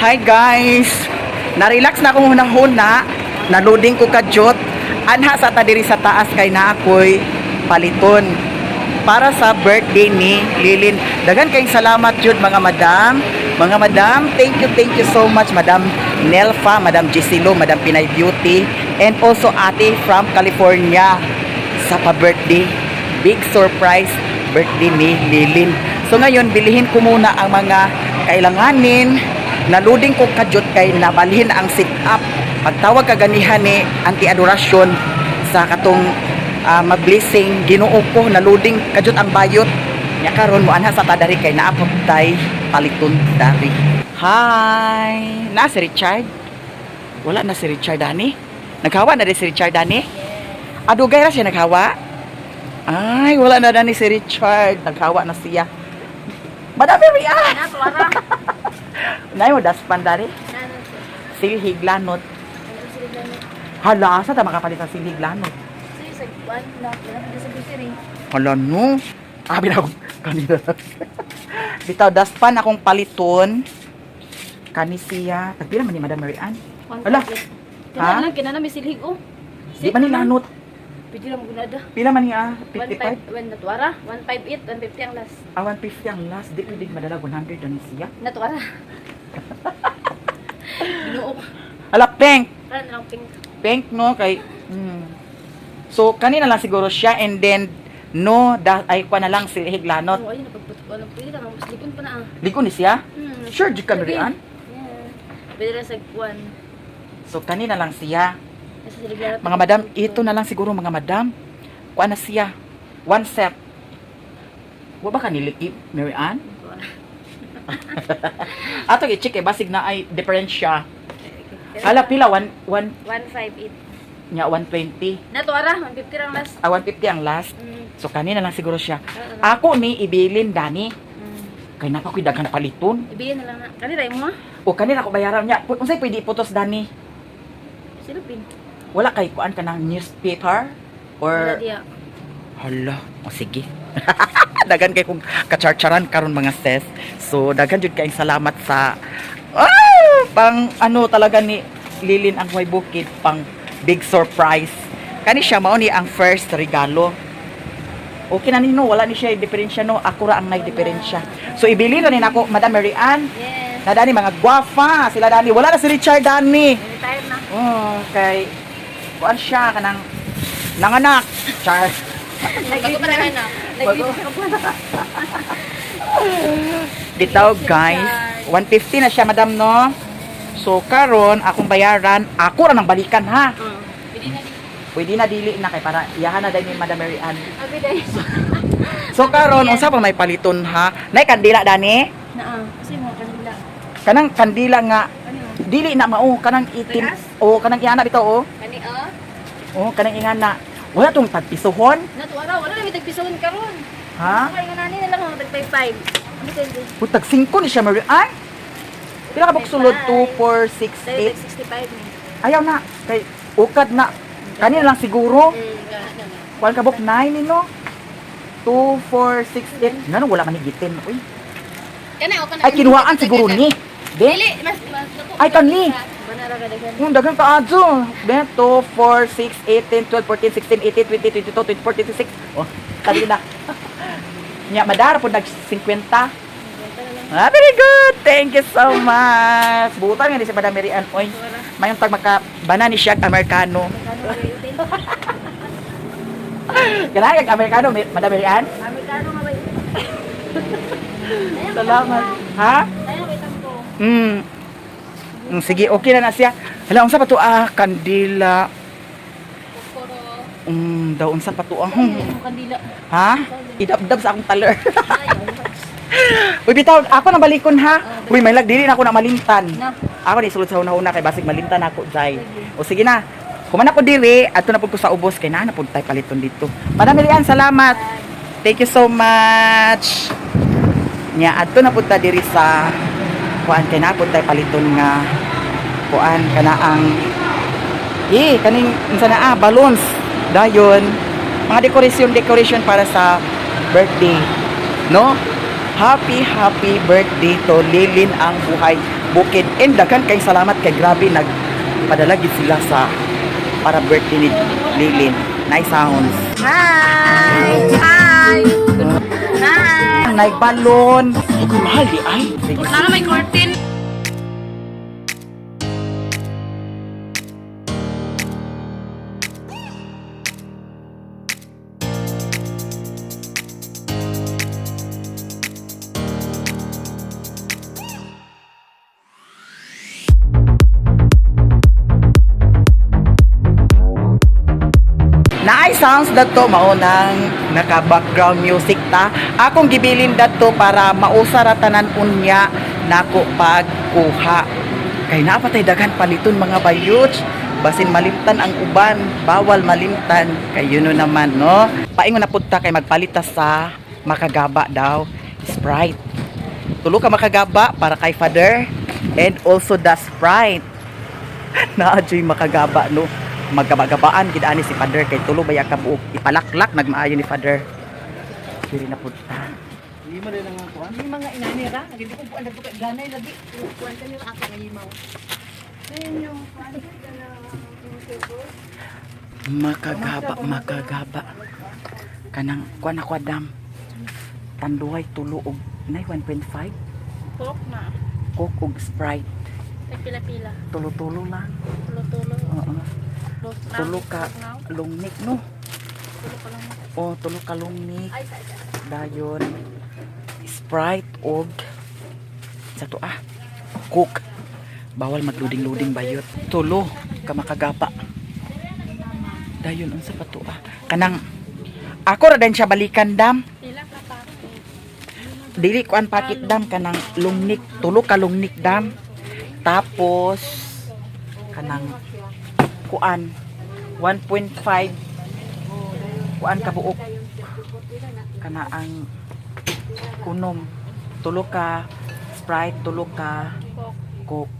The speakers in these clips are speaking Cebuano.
Hi guys! Na-relax na akong hunahuna. Na-loading ko kadyot. Anha sa ta diri sa taas kay na ako'y paliton para sa birthday ni Lilin. Daghan kayong salamat jud, mga madam. Mga madam, thank you so much, Madam Nelfa, Madam Gisilo, Madam Pinay Beauty, and also ate from California sa pa-birthday. Big surprise birthday ni Lilin. So ngayon, bilihin ko muna ang mga kailanganin. Na-loading ko kadyot kay nabalhin ang sit up. Pagtawag kaganihan ni Auntie Adoracion sa katong mag-blessing, Ginoo ko, na-loading kadyot ang bayot. Nya karon mo anha sa ta dari kay naapot tay paliton dari. Hi! Na si Richard? Wala na si Richard dani? Naghawa na rin si Richard dani? Adugay ra siya naghawa? Ay, wala na dani si Richard. Naghawa na siya. Madam Mary, ah! Na, tuwara. Nay mo daspan dari? Na, na. Silhig lanot. Ano sila lang? Hala, asa ta makapalit sa silhig lanot? Sige, sa kuan na, wala sa grocery. Hala no. Ah, binaw kanina. Bitaw daspan akong paliton. Kani siya. Tagpila man ni Madam Mary Ann? Ala. Ha? Kana lang kinana may silhig oh. Di ba ni lanot? Pwede lang magunada. Pila man niya? 55? 15 when natuara, 158, 150 ang last. Ah, 150 ang last. Di pwede madala 100 na ni siya. Natuara. Ginoo ko. Hala, pink. Kana na lang pink. Pink no kay. So kanina lang siguro siya and then no da ay kwa na lang silhig lanot. Oh, ayun napagputok ko lang. Pwede ka mas likon pa na ah. Liko ni siya? Sure jud ka, Mary Ann? Yeah. Pwede lang sa kuan. So kanina lang siya. Nasa silhig lanot. Mga madam, ito na lang siguro, mga madam. Kuha na siya. One set. Wa ba ka niliki, Mary Ann? Natuara. Ato i-check eh, basig na ay diferensya. Ala pila one one 158. nya 120. Natuara, 150 lang last. Ah, 150 ang last. So kanina lang siguro siya. Kana na lang. Ako ni ibilin dani. Kay napa ko'y daghan paliton. Ibihin na lang na. Kanira mo ah. O kanina ko bayaran niya. Unsay pwede iputos dani? Silupin. Wala kay kuan ka ng newspaper Wala or diya. Hala, o sige. Daghan kay kong kacharcharan karon, mga sis. So daghan jud kayong salamat sa pang ano talaga ni Lilin ang Huay Bukid, pang big surprise. Kani siya mao ni ang first regalo. Okay na nino, wala ni siya diferensya no. Ako ra ang nagdiferensya. So ibili ra ni nako, Madam Mary Ann. Yes. Na dani mga gwafa sila dani. Wala na si Richard dani. Retire na. Oh, kay kuan siya kanang nanganak. Char. Bago pa naman na. Bago. Bitaw guys, 150 na siya, madam, no. So karon akong bayaran, ako ra nang balikan ha. Pwede na di. Pwede na dili na kay para iyahan na dahil ni Madam Mary Ann. Abi day. So karon unsa pa may paliton ha? Nay kandila dani? Naa, kasi mga kandila. Kanang kandila nga Ano? dili na mao kanang itim. Taas? O kanang ingana bitaw oh. Kani ah. Oh, kanang ingana. Wala tong tagpisuhon Natuara, wala na may tagpisoon karon. ha? Kay nga nani na lang ang tag 55. Ano kayo? Kung tag 5 ni siya, Mary Ann. Pila ka sulod? 2 4 6 Tayo 8. tag 65 ni. Ayaw na kay ukad na. Kanina lang siguro. Kana na. Kuan ka buk 9 ni no? 2 4 6 8. Ngano wala man ni gitin uy? Kana o kana. Ay, kinuhaan siguro ni. De? Dili, mas mas dako. Ay, kanli. Banara ka daghan. Yung daghang kaadyo. De, 2 4 6 8 10 12 14 16 18 20 22 24 26. Oh, kanina. Nya madara po nag 50. Ah, very good. Thank you so much. Butan nga ni si Madam Mary Ann. Oy, mayong tag maka bana ni siya Amerikano. Magkano kayo din? Ganahan kag Amerikano, Madam Mary Ann? Amerikano nga ba? Salamat. Ha? Tayo kay tampo. Sige, okay na na siya. Hala, unsa pa to ah, kandila. Kokoro. Daw unsa pa to ah. Ay, yung kandila. Ha? Idabdab sa akong taler. Ay, Uy, bitaw, ako na balikon ha. Uy, may lag dili na ako na malimtan. Na. Ako ni sulod sa una-una kay basig malimtan ako, Jai. O sige na. Kuman ako diri, adto na pud ko sa ubos kay naa na pud tay paliton dito. Madam Melian, salamat. Thank you so much. Nya adto na pud ta diri sa kuan kay naa pud tay paliton nga kuan kana ang eh kaning unsa na ah balloons dayon mga decoration decoration para sa birthday no. Happy happy birthday to Lilin ang Buhay. Bukid. And daghan kay salamat kay grabe nagpadala gid sila sa para birthday ni Lilin. Nice sounds. Hi! Hi! Hi! Nice balon. Ug mahal di ay. Sige. Wala na may curtain. Naay sounds dato mao nang naka background music ta. Akong gibilin dato para mausa ra tanan unya nako pagkuha. Kay naa pa tay daghan paliton, mga bayuts. Basin malimtan ang uban, bawal malimtan. Kay yun no naman, no. Paingon na pud ta kay magpalit ta sa makagaba daw, Sprite. Tulo ka makagaba para kay father and also the Sprite. Naa jud makagaba, no. Maggaba-gabaan gid ani si father kay tulo baya ka buok ipalaklak nagmaayo ni father. Diri na pud ta. May mga inani ra. Hindi ko buwan nagbuka ganay lagi. Kuan ka nila ako ngayimaw. Ayun yung kuan na. Makagaba, makagaba. Kanang kuan ako, Adam. Tanduay tulo og nay 1.5. Coke na. Coke og Sprite. Ay, pila-pila. Tulo-tulo lang. Tulo-tulo. Oo. Tulo ka longneck, no. Tulo ka lang. O tulo ka longneck. Ay, sa sa. Dayon Sprite og sa to ah Coke. Bawal magluding-luding, bayot. Tulo ka makagaba. Dayon unsa pa to ah? Kanang ako ra din siya balikan, dam. Pila ka pa. Dili kuan pakit, dam, kanang lungnik, tulo ka lungnik, dam. Tapos kanang kuan 1.5 kuan ka buok kana ang kunom, tulo ka Sprite, tulo ka Coke. Coke.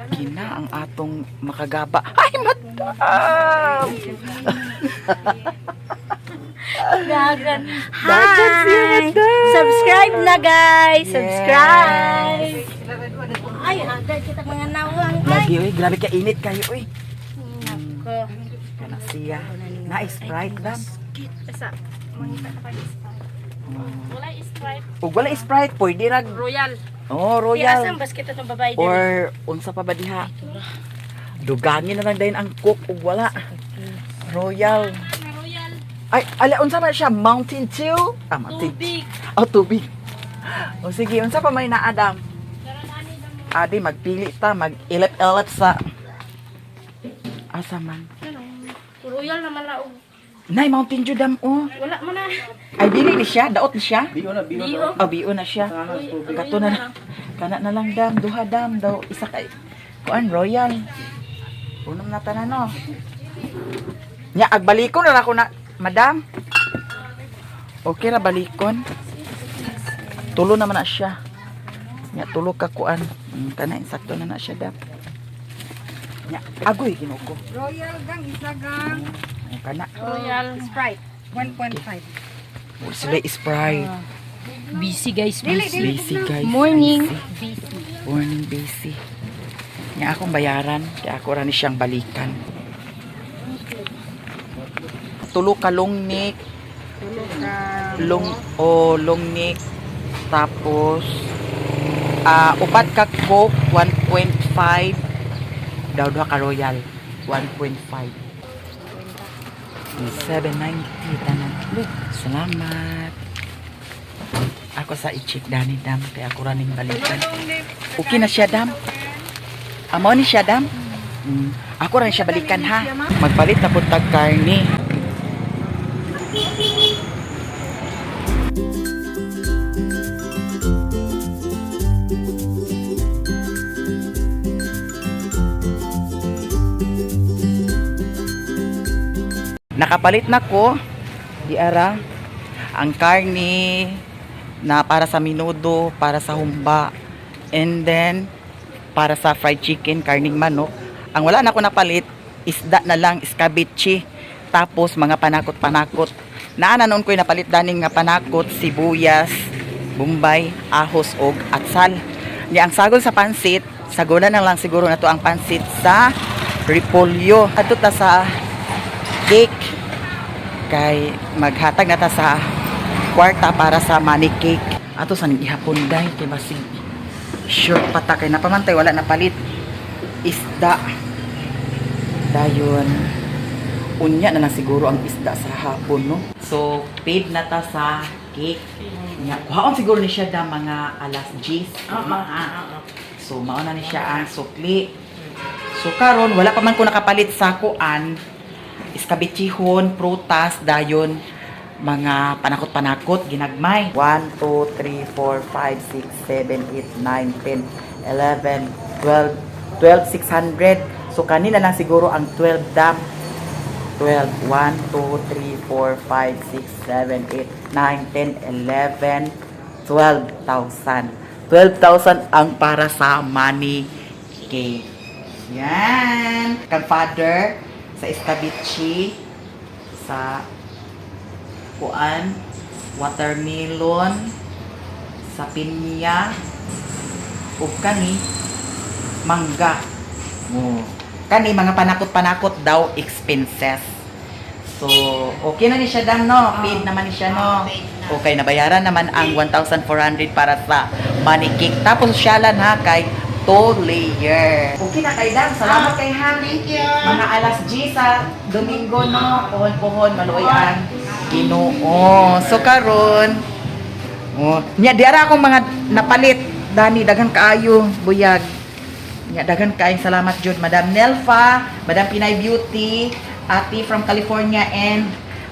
Okay na ang atong makagaba. Ay, madam! Dagan. Dagan siya, Hi! madam. Subscribe na, guys! Yes. Subscribe! Ay, agad kita mga nawang. Ay! Lagi, uy, grabe ka init kayo, uy. Nako. Kana siya. Na Sprite, dam. Asa, mangita ka kay Sprite. Wala Sprite. Ug wala Sprite, pwede rag Royal. Oh, Di Royal. asang basket atong babae diri. Or unsa pa ba diha? Dugangin na lang dayon ang Coke ug wala. Royal. Na Royal. Ay, ala unsa man siya? Mountain Dew? Ah, Mountain. Tubig. Oh, tubig. O sige, unsa pa may na, Adam? Adi, magpili ta, mag-ilip-ilip sa asa man. Royal naman na og. Nay, Mountain Dew dam oh. Wala man na. Ay, dili ni siya, daot ni siya. Biyo na, biyo Biyo. Oh, biyo na siya. Kato na lang. Kana na lang dam, duha dam daw isa kay kuan Royal. Unom na tanan, no. Nya agbalikon na ako na, madam. Okay ra balikon. Tulo naman na siya. Nya tulo ka kuan. Kana insakto na na siya dam. Nya agoy, Ginoo ko. Royal gang, isa gang. Kana. Royal. Sprite, 1.5. Wala sila Sprite. Busy, guys, Dili, dili. Busy, guys. Morning. Busy. Busy. Morning, busy. Nya akong bayaran, kaya ako ra ni siyang balikan. Tulo ka longneck, Tulo ka. long o longneck, tapos upat ka Coke 1.5 daw, duha ka Royal 1.5. 790 tanan. Salamat. Ako sa i-check dani, dam, kaya ako ra ning balikan. Okay na siya, dam. Amo ni siya, dam. Ako rin siya balikan, ha. Magpalit na pud tag karne. Nakapalit na ko di ara ang karne na para sa minudo, para sa humba, and then para sa fried chicken, karning manok. Ang wala na ko napalit, isda na lang, escabeche, tapos mga panakot-panakot. Naana noon ko'y napalit daning nga panakot, sibuyas, Bombay, ahos og atsal. Ni ang sagol sa pansit, sagulan na lang siguro na to ang pansit sa repolyo. Adto ta sa cake kay maghatag na ta sa kwarta para sa money cake. Ato sa gihapon day kay basig short pa ta kay napamantay wala na palit isda. Dayon unya na lang siguro ang isda sa hapon, no? So paid na ta sa cake. Nya kuhaon siguro ni siya da mga alas 10. Oo. So mao na ni siya ang sukli. So karon wala pa man ko nakapalit sa kuan, iskabitsihon, prutas, dayon mga panakot-panakot ginagmay. 1 2 3 4 5 6 7 8 9 10 11 12 12 600. So kanina lang siguro ang 12 dam. 12 1 2 3 4 5 6 7 8 9 10 11 12,000. 12,000 ang para sa money cake. Yan. Kang father sa escabeche, sa kuan, watermelon, sa pinya, ug kani mangga. Oh. Kani mga panakot-panakot daw expenses. So, okay na ni siya dam, no? Paid naman ni siya, no? Ah, paid na. Okay, nabayaran naman ang 1,400 para sa money cake. Tapos, syalan ha, kay two layer. Okay na kay Dam. Salamat kay ha. Thank you. Mga alas G sa Domingo, no? Pohon-pohon, maluoy ang Ginoo. So, karon oh, nya di ara akong mga napalit. Dani, daghan kaayo, buyag. Nya daghan kaayong salamat jud Madam Nelfa, Madam Pinay Beauty, Ate from California and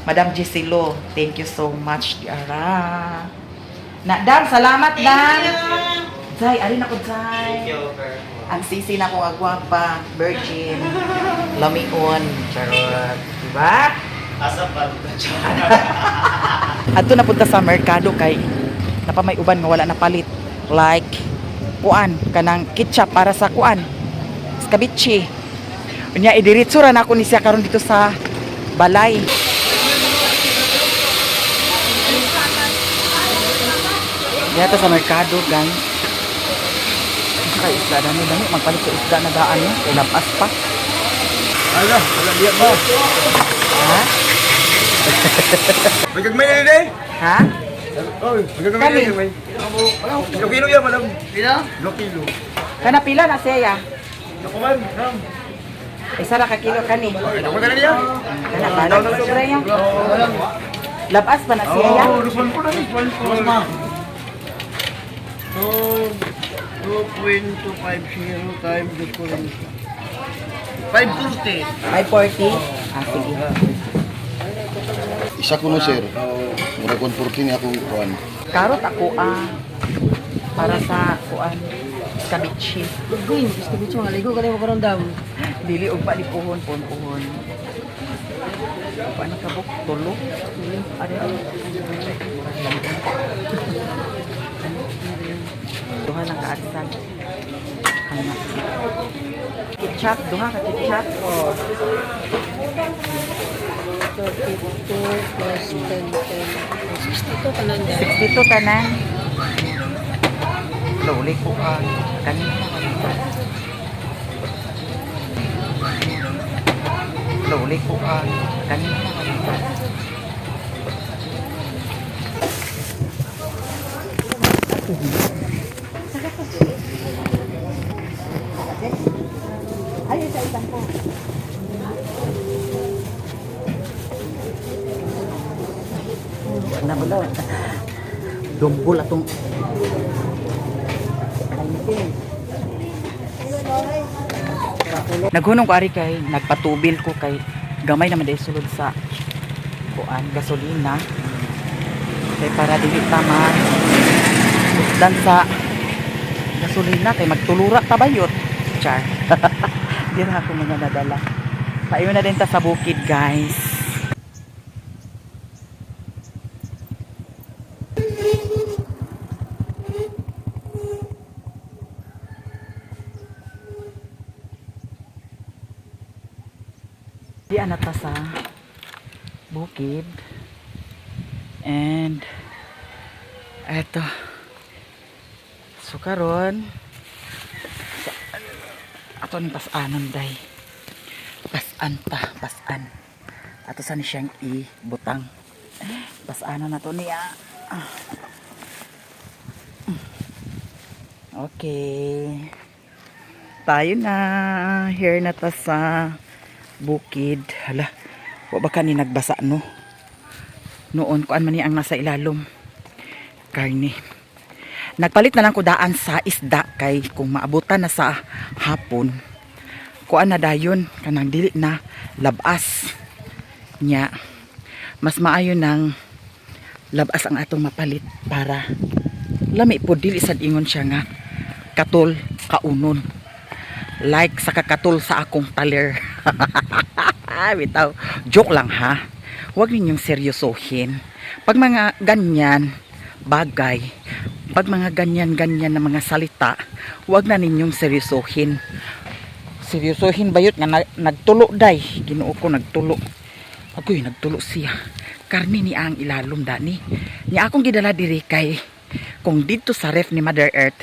Madam Giselo. Thank you so much, di ara. Na, Dam, salamat, Dam. Thank you. Zay, ari na ko, Zay. Thank you very much. Ang sisi na ko nga gwapa, virgin, lamion, charot. Diba? Asa pa? Adto na punta sa merkado kay napamay uban nga wala na palit. Like kuan kanang ketchup para sa kuan. Escabeche. Unya idiretso ra na ako ni siya karon dito sa balay. Dito sa merkado, guys. Kay isda dami dami magpalit sa isda na daan no. Kay labas pa. Ala, wala diya ba? Ha? May gagmay na din. Ha? Oy, may gagmay Kani. na gagmay. Kilo kilo yan, madam. Kilo? Kilo kilo. Kana pila na siya ya? Ako man, ma'am. Isa ra ka kilo kani. Oy, ako ka na niya. Kana bala sobra ya. Labas pa na siya ya. Oh, Luzon po na ni. Luzon ma. So, 2.250 times the 540. 540. Ah, sige. Isa ko no sir. Murag 140 ni akong kuan. Karot ako ah. Para sa kuan escabeche. Green, gusto ko mga ligo ka mo karon daw. Dili ugma ni puhon puhon puhon. Paano ka buk tulo? Ano? Duha lang kaatsan. Ano? Ketchup, duha ka ketchup. Oh. 32 plus 10, 10. 62 tanan daw. 62 tanan. Luli ko ka. Kanina. Luli ko ka. Kanina. Ay, isa isang ko. Na bala. Dumbol atong Naghunong ko ari kay nagpatubil ko kay gamay naman dahil sulod sa kuan gasolina kay para dili ta ma dan sa gasolina kay magtulura ta bayot char. Di ra ako mga nadala. Payo na din ta sa bukid, guys. Di ana ta sa bukid. And eto. So karon sa, ato ning pasanon day. Pasan ta, pasan. Ato sa ni siyang ibutang. Pasanon na to niya. Ah. Okay. Tayo na. Here na ta sa bukid. Hala, wa ba kani nagbasa, no? Noon, kuan man ni ang nasa ilalom. Karne. Nagpalit na lang ko daan sa isda kay kung maabutan na sa hapon. Kuan na dayon kanang dili na labas. Nya. Mas maayo nang labas ang atong mapalit para lami po, dili sad ingon siya nga katul kaunon like sa kakatul sa akong taler. Bitaw, joke lang ha, huwag ninyong seryosohin pag mga ganyan bagay, pag mga ganyan ganyan na mga salita, huwag na ninyong seryosohin. Seryosohin bayot nga nagtulo day. Ginoo ko, nagtulo. Agoy, nagtulo siya. Karne ni ang ilalom dani. Ni akong gidala diri kay kung dito sa ref ni Mother Earth,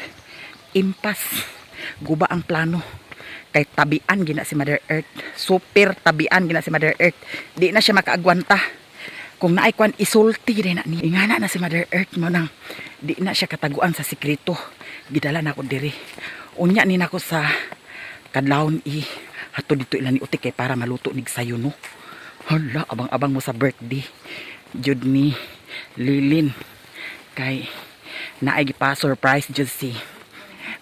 impas, guba ang plano. Kay tabian gina si Mother Earth. Super tabian gina si Mother Earth. Di na siya makaagwanta. Kung naay kwan isulti din na ni. Ingana na si Mother Earth mo nang di na siya kataguan sa sikreto. Gidala na ako diri. Unya ni nako sa kadlawon i hato dito ilan ni utik kay para maluto nig sayo, no. Hala, abang-abang mo sa birthday jud ni Lilin kay naay gipa surprise jud si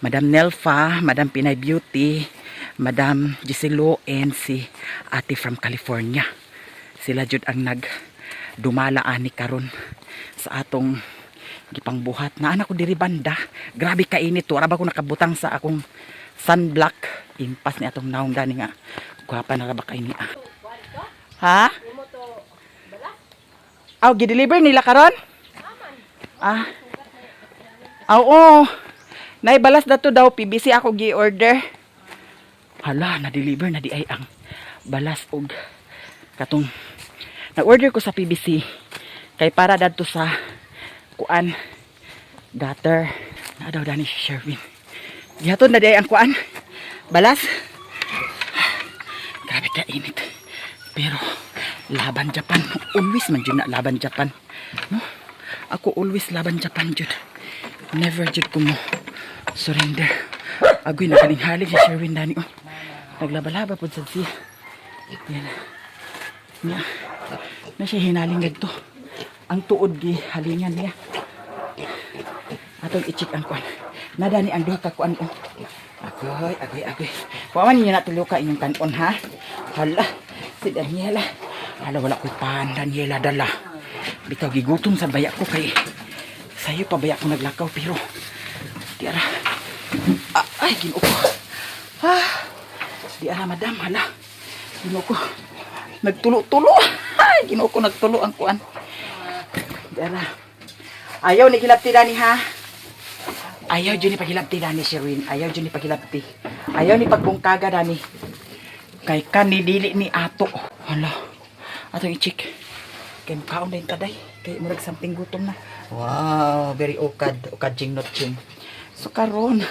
Madam Nelfa, Madam Pinay Beauty, Madam Giselo and si Ate from California. Sila jud ang nag dumala ani karon sa atong gipangbuhat. Na anak ko diri banda. Grabe kainit to. Ara ba ko nakabutang sa akong sunblock. Impas ni atong naong dani nga. Gwapa na ra ba kay niya? Ha? Aw, gi-deliver nila karon? Ah. Aw, oo. Naibalas na to daw, PBC ako gi-order. Hala, na-deliver na di ay ang balas og katong nag-order ko sa PBC kay para dadto sa kuan, gutter na daw dani si Sherwin. Gihatod na di ay ang kuan, balas. Grabe ka init. Pero laban Japan, always man jud na laban Japan. No? Ako always laban Japan jud. Never jud ko mo surrender. Agoy, nakalinghali si Sherwin dani oh. Naglaba-laba pud sad siya. Yan. Nya. Na siya hinaling dagto. Ang tuod gi halingan niya. Atong i-check ang kuan. Nadani ang duha ka kuan oh. Agoy, agoy, agoy. Wa man ninyo natulo ka inyong kanon ha. Hala, si Daniela. Hala, wala ko'y pan, Daniela, dala. Bitaw gigutom sa baya ko kay sayo pa baya ko naglakaw pero di ara. Ah, ay, Ginoo ko. Ah, di ara, madam, hala. Ginoo ko. Nagtulo-tulo. Ay, Ginoo ko, nagtulo ang kuan. Di ara. Ayaw ni gilabti dani ha. Ayaw jud ni pagilabti dani, Sherwin. Ayaw jud ni pagilabti. Ayaw ni pagbungkaga dani. Kay kani dili ni ato. Hala. Atong i-check. Kay mukaon din taday. Kay murag something gutom na. Wow, very ukad. Ukad jing not ching. So karon,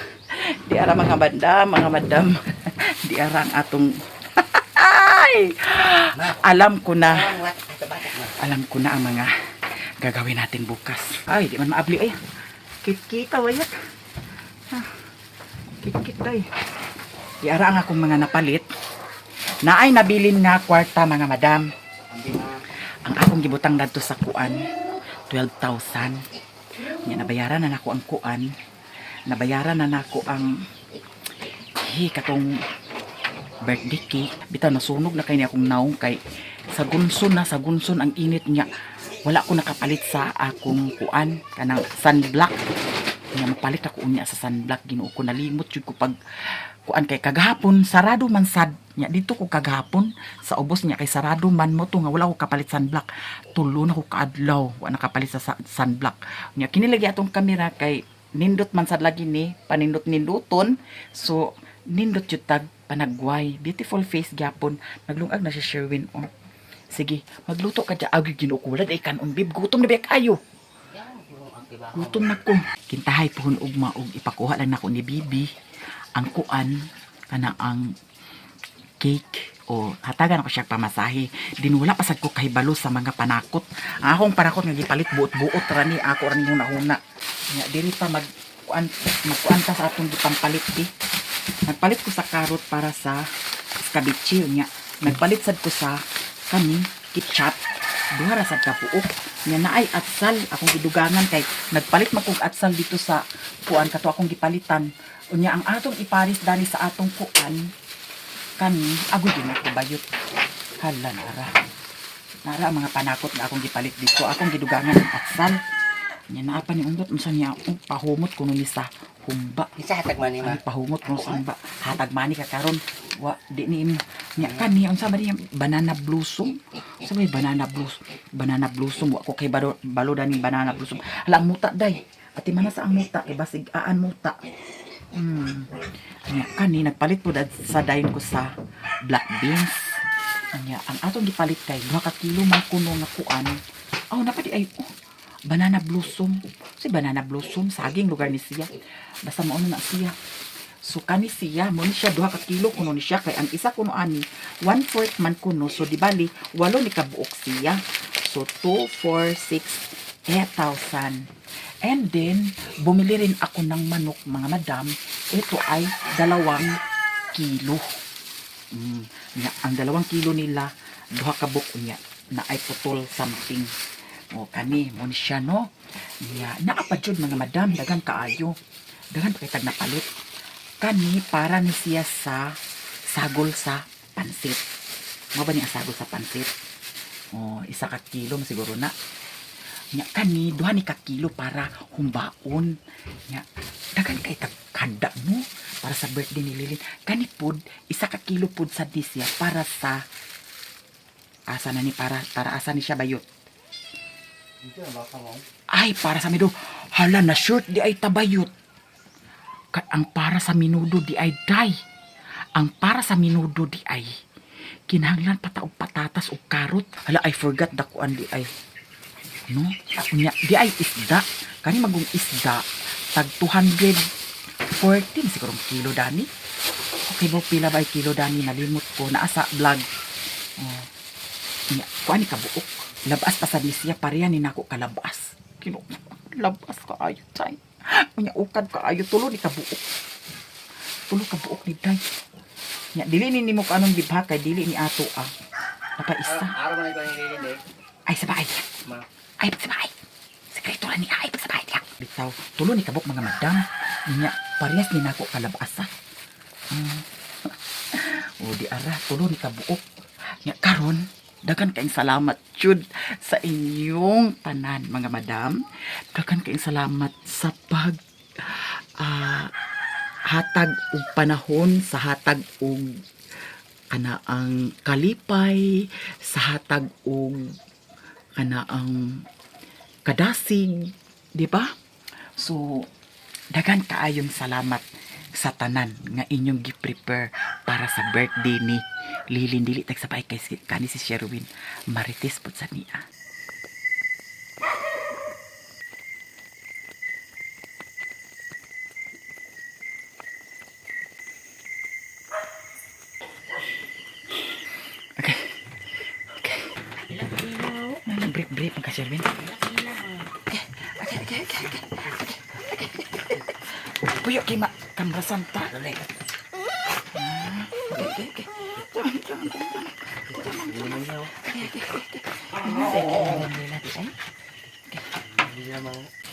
di ara mga madam, mga madam. Di ara ang atong. Ay! Alam ko na. Alam ko na ang mga gagawin natin bukas. Ay, di man maabli ay. Kit-kita wayat. Ah, kit-kit day. Di ara ang akong mga napalit. Naay nabilin nga kwarta, mga madam. Ang akong gibutang dadto sa kuan, 12,000. Nya nabayaran na nako ang kuan. Nabayaran na nako ang hi katong birthday cake. Bitaw nasunog na kay ni akong naong kay sa gunson na sa gunson ang init niya. Wala ko nakapalit sa akong kuan kanang sunblock. Nya mapalit ako unya sa sunblock. Ginoo ko, nalimot jud ko pag kuan kay kagahapon sarado man sad nya dito ko kagahapon sa ubos niya kay sarado man mo to nga wala ko kapalit sunblock. Tulo na ko kaadlaw wa nakapalit sa sunblock. Nya kini lagi atong kamera kay nindot man sad lagi ni panindot ninduton, so nindot jud tag panagway, beautiful face gyapon. Naglungag na si Sherwin oh. Sige, magluto ka dyan. Agoy, Ginoo ko, wala day kanon, bib. Gutom na ba kayo? Gutom na ko. Kintahay pohon ugma og ipakuha lang nako ni Bibi ang kuan kana ang cake o hatagan ako siya pamasahe. Din wala pa sad ko kahibalo sa mga panakot. Ang akong panakot nga gipalit buot-buot ra ni ako ra ni huna-huna. Nya diri pa mag kuan magkuan ta sa atong gipampalit di. Nagpalit ko sa carrot para sa escabeche nya. Nagpalit sad ko sa kaning ketchup. Duha ra sad ka buok. Nya naay atsal akong gidugangan kay nagpalit man kog atsal dito sa kuan kato akong gipalitan. Unya ang atong iparis dani sa atong kuan kani agoy din ako bayot. Hala nara. Nara ang mga panakot nga akong gipalit dito. Akong gidugangan ang atsal. Nya naa pa ni undot unsa niya oh, pahumot kuno ni sa humba. Isa hatag man ni ma. Ani pahumot kuno sa humba. Hatag mani ka karon. Wa di ni imo. Nya kani unsa ba niya banana blossom? Unsa ba yung banana blossom? Banana blossom wa ko kay balo, balo dani banana blossom. Hala ang muta day. Ati man na sa ang muta kay basig aan muta. Nya kani nagpalit po dad sa dayon ko sa black beans. Anya ang atong gipalit kay 2 ka kilo man kuno nga kuan. Aw napadi ay oh, banana blossom. Si banana blossom saging lugar ni siya. Basta mao na na siya. So kani siya mo ni siya 2 ka kilo kuno ni siya kay ang isa kuno ani 1/4 man kuno, so di bali walo ni kabuok siya. So 2 4 6 8,000. And then bumili rin ako ng manok mga madam. Ito ay 2 kilo. Nga, ang 2 kilo nila, duha ka buok niya na ay putol something. O kani mo ni siya no. Nya naa pa jud mga madam, dagan kaayo. Dagan pa kay tag napalit. Kani para ni siya sa sagol sa pansit. Mo ba ni ang sagol sa pansit? O 1 ka kilo man siguro na. Nya kani duha ni ka kilo para humbaon. Nya dagan kay tag handa mo para sa birthday ni Lilin. Kani pod 1 ka kilo pod sad ni siya para sa asa na ni para asa ni siya bayot. Ay, para sa mido. Hala na short di ay tabayot. Ang para sa minudo di ay day. Ang para sa minudo di ay kinahanglan pa ta og patatas og karot. Hala, I forgot dakuan di ay. No? Unya, di ay isda. Kani magong isda tag 214 siguro kilo dani. Okay ba pila ba kilo dani, nalimot ko naa sa vlog. Oh. Nya, kuan ni kabuok. Labas pa sad ni siya pareha ni nako kalabas. Kino labas ka ayo tay. Unya ukad ka ayo tulo ni kabuok. Tulo ka buok ni day. Nya dili ni nimo kanong dibha kay dili ni ato ah. Napa isa. Araw man ito ni eh. Ay sabay. Ma. Ay sabay. Sekreto ra ni ay sabay diha. Bitaw tulo ni kabuk mga madam. Nya parehas ni nako kalabasa. O di ara tulo ni kabuok. Nya karon daghan kaayong salamat jud sa inyong tanan mga madam. Daghan kaayong salamat sa pag hatag og panahon, sa hatag og kana ang kalipay, sa hatag og kana ang kadasig, di ba? So daghan kaayong salamat sa tanan nga inyong gi-prepare para sa birthday ni Lilin. Dili tag sabay kay kani si Sherwin Marites pud sa niya. Okay. Okay. Break break man ka Sherwin. Okay. Okay. Puyo kay ma Kamra Santa. Ah, okay. Tama, tama, tama. Tama, tama. Okay. Okay.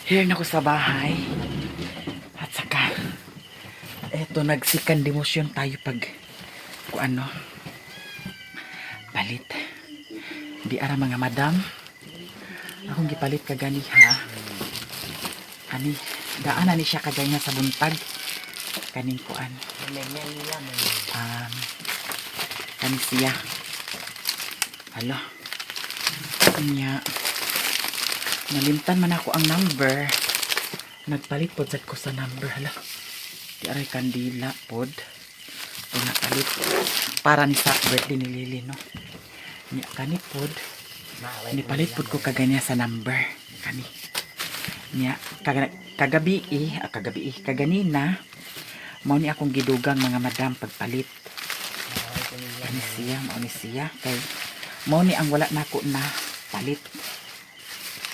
Here na ko sa bahay. At saka, eto, nagsikan demosyon tayo pag, kung ano, palit. Di ara mga madam. Akong gipalit kagani ha. Ani, daan na ni siya kaganya sa buntag. Kaning kuan. Kani siya. Hala. Nya. Nalimtan man ako ang number. Nagpalit pod sad ko sa number. Hala. Di aray kandila pod. O napalit. Para ni sa birthday ni Lily, no? Nya, kani pod. Nipalit pod ko kaganya sa number. Kani. Nya kagabi eh, kagabi eh, kaganina mao ni akong gidugang, mga madam, pagpalit. Kani siya, mao ni siya kay mao ni ang wala nako na palit.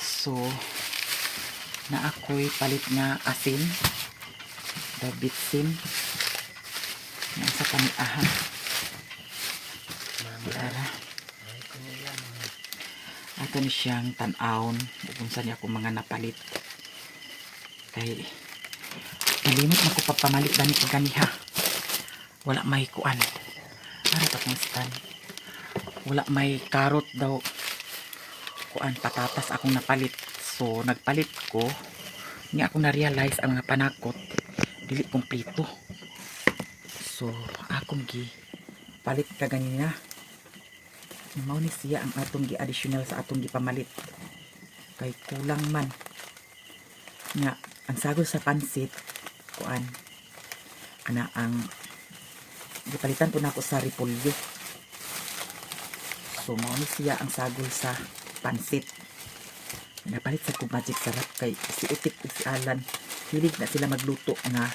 So na ako'y palit nga asin, the bitsin nga sa kani aha. Ara. Ato ni siyang tan-awon ug unsa niya akong mga napalit. Kay nalimot na ko pagpamalit dani ko ganiha. Wala may kuan. Ara pa kong stand. Wala may karot daw. Kuan, patatas akong napalit. So nagpalit ko. Nga akong na-realize ang mga panakot dili kumpleto. So akong gi palit ka ganina. Mao ni siya ang atong gi additional sa atong gipamalit. Kay kulang man. Nga ang sagol sa pansit kuan ana ang gipalitan po nako sa repolyo. So mao ni siya ang sagol sa pansit. Napalit sa kog Magic Sarap kay si Utik ug si Alan hilig na sila magluto nga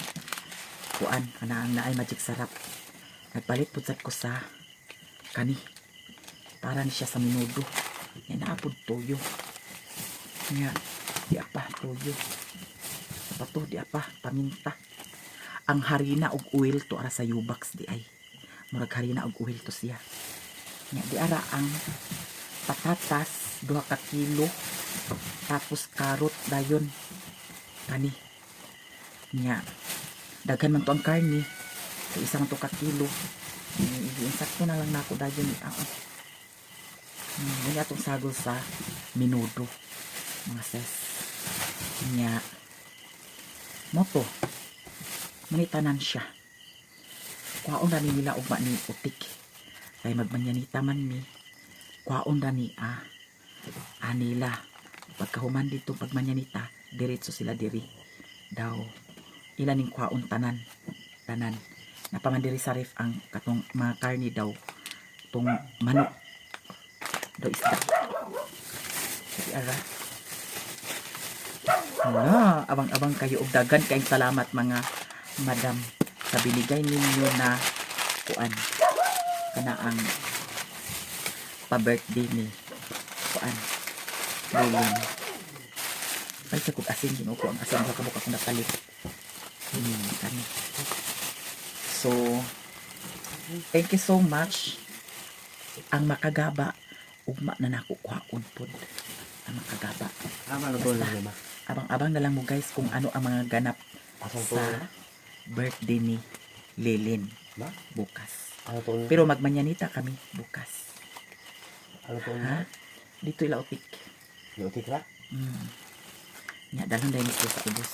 kuan ana ang naay Magic Sarap. Nagpalit pud sad ko sa kani para ni siya sa minudo. Yan naa pud toyo. Nga di apa toyo. Sa to di apa paminta. Ang harina og oil to ara sa Ubax di ay. Murag harina og oil to siya. Nga di ara ang patatas 2 ka kilo, tapos karot dayon kani. Nya daghan man to ang karne kay isang to ka kilo. Insakto na lang nako dayon ni ako. Muna atong sagol sa minudo, mga sis. Nya moto manitanan siya. Kwaon ra ni nila ugma ni Utik kay magmanyanita man mi. Kwaon ra ni anila pagkahuman dito pagmanyanita, diretso sila diri daw ila ning kwaon tanan tanan. Napaman diri sa ref ang katong mga karni daw, tong manok daw, isda. Di ara. Hala, abang-abang kayo og dagan kayong salamat, mga madam, sa binigay ninyo na kuan kana ang pa-birthday ni kuan Lulong. Ay, sa kog asin, ginoo ko, ang asin ka kabuk akong napalit. Kani. So, thank you so much. Ang makagaba, ugma na nako kuhaon pod. Ang makagaba. Basta, abang-abang na lang mo guys kung ano ang mga ganap sa birthday ni Lilin bukas. Pero magmanyanita kami bukas. Ha? Dito ila Utik. Nya dalhon dahil sila sa ubos.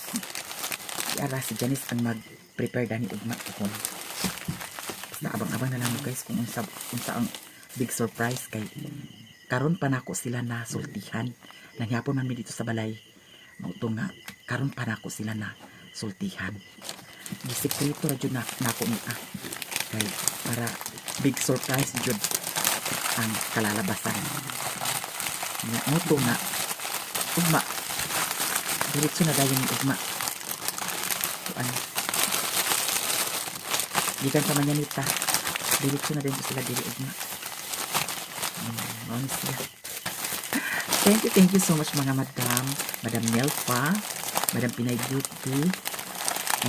Si Ara, si Janice ang mag-prepare dani ugma pohon. Basta abang-abang na lang mo guys kung unsa unsa ang big surprise kay karon pa nako sila na sultihan. Nangyapon man mi dito sa balay. Mao to nga karon pa nako sila na sultihan. Gisekreto ra jud na nako ni ah. Kay para big surprise jud ang kalalabasan. Nya mo to nga ugma diretso na dayon ni ugma kuan gikan sa manyanita, diretso na din sila diri ugma. Mao ni siya. Thank you, thank you so much, mga madam. Madam Nelfa, Madam Pinay Beauty,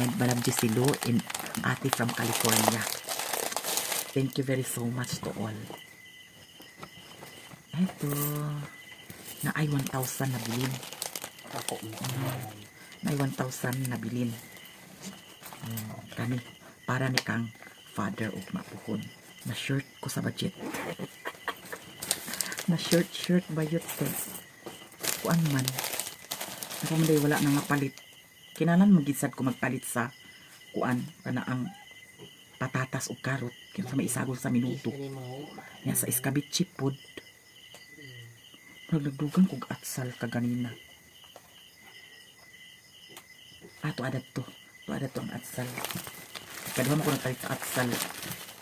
and Madam Gisilo, and Ate from California. Thank you very so much to all. Eto na ay 1,000 na bilin. May 1,000 na bilin. Kani para ni kang father ug mapuhon. Na short ko sa budget. Na short short bayot kay kuan man. Ako man day wala na nga palit. Kinalan magidsad ko magpalit sa kuan kana ang patatas ug karot kaya sa maisagol sa minuto. Nya sa iskabitchi pod. Nagdugang kog atsal kaganina. Ah, tuadad to. Tuadad to ang atsal. Kaduha mo ko nagpalit sa atsal.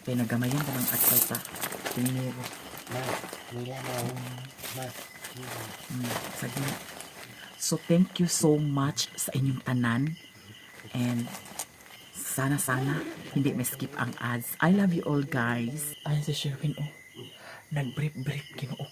Kaya nagamayan ko ng atsal sa primero. Sagina. So thank you so much sa inyong tanan and sana sana hindi ma-skip ang ads. I love you all, guys. Ay, si Sherwin, oh. Nag-brief brief, Ginoo.